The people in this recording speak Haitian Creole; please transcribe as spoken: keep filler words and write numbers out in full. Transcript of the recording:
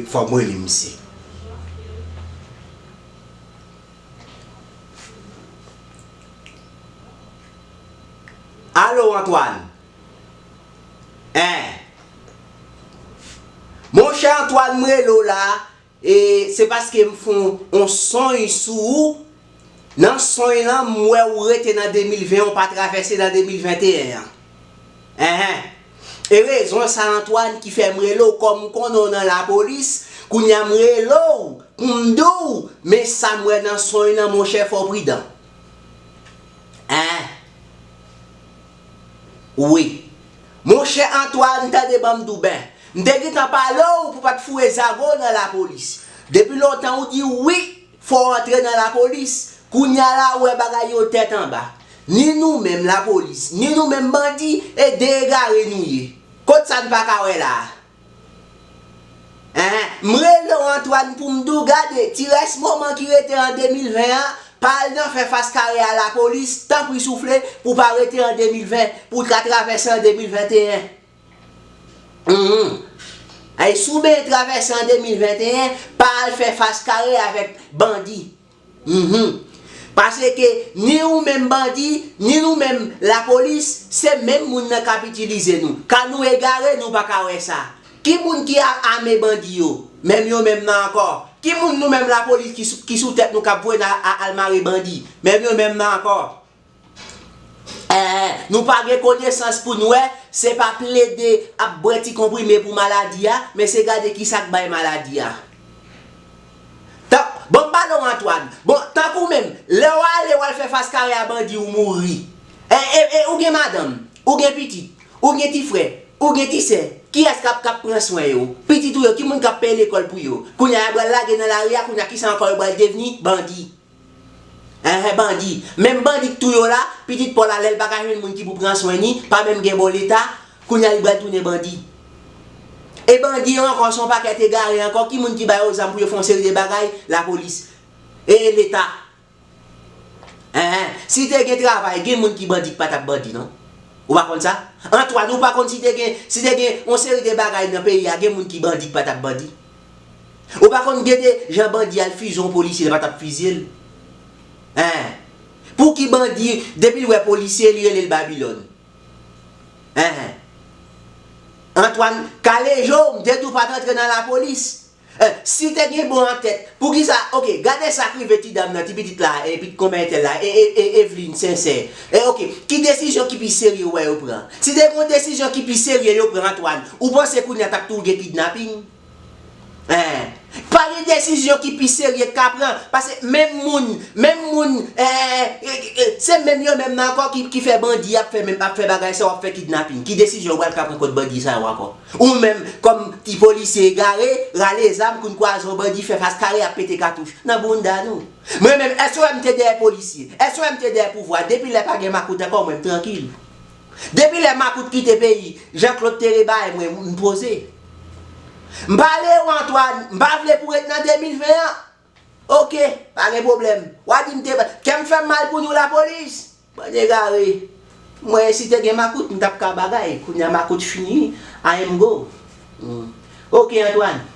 Fò m rele misye. Alo, Antoine. Hein? Monchè Antoine, m rele w la, e se paske m fè yon, yon sonj sou ou. Nan sonj lan, m wè ou rete nan de mil ven, ou pa travèse nan de mil venteyen an. Enhen. E rezon sa, Antoine, ki fè m rele w, kòm m konnen w nan lapolis, kounye a m rele w pou m di w, men sa m wè nan sonj lan, monchè, fò w pridan. Hein? Wi. Monchè Antoine, tande ban m di w ben. M te gentan pale w pou w pa t foure zago w nan lapolis. Depi lontan ou di wi, fò w antre nan lapolis. Kounye a la, ou wè bagay yo tèt anba. Ni nou menm lapolis, ni nou menm bandi, e de egare nou ye. Kot sa n pa ka wè la a? Enhen, m rele w Antoine pou m di w gade, ti rès moman ki rete an de mil ven an, pa al nan fè fas kare a lapolis, tanpri soufle, pou w pa rete an de mil ven, pou w ka travèse an de mil venteyen. Mhm. Ay, si w benyen travèse an de mil venteyen, pa al fè fas kare avèk bandi. Mhm. Paske ni ou menm bandi, ni nou menm lapolis, se menm moun nan k ap itilize nou. Ka nou egare, nou pa ka wè sa. Ki moun ki a-, ame bandi yo? Menm yo menm nan ankò. Ki moun nou menm lapolis ki sou, ki sou tèt nou k ap voye n a, a, al mare bandi? Menm yo menm nan ankò. Eh, nou pa gen konesans pou n wè, se pa plede ap bwè ti konprime pou maladi a, men se gade kisa k bay maladi a. Tan, bon, m pale w Antoine. Bon, tankou menm, lè w ale, w al fè fas kare a bandi, ou mouri. E, e, e, ou gen madanm, ou gen pitit, ou gen ti frè, ou gen ti sè. Kiyès k ap, k ap pran swen yo? Pitit ou yo, ki moun k ap peye lekòl pou yo? Kounye a, y a pral lage nan lari a, kounye a, kisa ankò yo pral devni? Bandi. Enhen, bandi. Menm bandi k touye w la, pitit pa w la, lè l pa ka jwenn moun ki pou pran swen ni, pa menm gen bon leta, kounye a li pral tounen bandi. E bandi yo ankò, se yon pakèt egare ankò, ki moun ki ba yo zam pou yo fè yon seri de bagay? Lapolis. E leta. Enhen, si te gen travay, gen moun ki bandi k pa t ap bandi, non? Ou pa konn sa? Antoine, ou pa konn si te gen, si te gen yon seri de bagay nan peyi a, gen moun ki bandi k pa t ap bandi? Ou pa konn gen de jan bandi al fize yon polisye, li pa t ap fize l? Hein? Pouki bandi, depi l wè polisye, li rele l Babilòn? Hein? Antoine, kale je w, m te di w pa t antre nan lapolis. Eh, si te gen bon an tèt, poukisa, oke, gade sa k rive ti dam nan, ti pitit la, e pit konbyen entèl la, e, e, e Evelyne Sincère. E oke, ki desizyon ki pi serye w wè yo pran? Si te gen yon desizyon ki pi serye yo pran, Antoine, ou panse kounye a t ap tou gen kidnaping? Hein? Pa gen desizyon ki pi serye k ka pran, paske menm moun, menm moun, eh, eh, eh, se menm yo menm nan ankò ki, ki fè bandi ap fè menm, ap fè bagay sa yo, ap fè kidnaping. Ki desizyon w pral ka pran kont bandi sa yo ankò? Ou menm, kòm ti polisye egare, rale zam, kounn kwaze yon bandi, fè fas kare, ap pete katouch nan bounda nou. Mwen menm, èske w wè m te dèyè polisye? Èske w wè m te dèyè pouvwa? Depi lè pa gen makout ankò, mwen, m trankil. Depi lè makout kite peyi, Jean Claude Tere bay mwen, m poze. M pale w, Antoine, m pa vle pou ret nan de mil ven an. Oke, pa gen pwoblèm. W a di m te, kè m fè m mal pou nou lapolis. Bann egare. Mwen, si te gen makout, m t ap ka bagay. Kounye a makout fini, I am go. Hmm. Oke, Antoine.